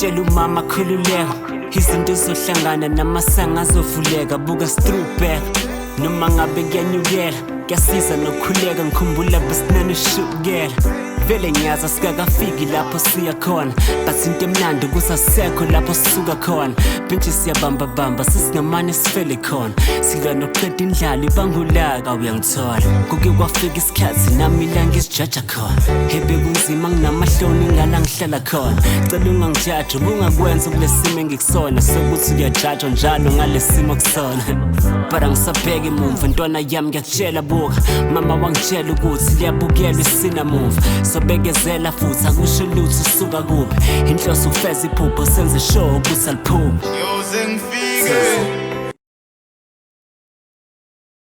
Tshela umama khululeka, izinto zizohlangana namasanga azovuleka. Buka strubheka noma ngabe kuyanyukela, kuyasiza nokukhuleka. Ngikhumbula besinanoshukela, vele ngiyazi asikakafiki lapho siya khona, but into emnandi ukuthi asisekho lapho sisuka khona. Bhintshi siyabambabamba, sesingamane sifele khona, silwa nokuqeda indlala ibangulaka. Uyangithola, kuke kwafika isikhathi nami la ngisijaja khona, ebekunzima, nginamahloni ngala ngihlala khona. Cela ungangijaji, ubungakwenza kule simo engikusona, sokuthi uyajajwa njalo ngale simo kusona, but angisabheki emumva, ntwana yami, ngiyakutshela. Buka, mama wangitshela ukuthi liyabukelwa isinamuva, sobekezela futhi akusho lutho usuka kuphi. Inhloso ukufeza iphupho, senze sure ukuthi aliphuphi. Ngiyoze ngifike.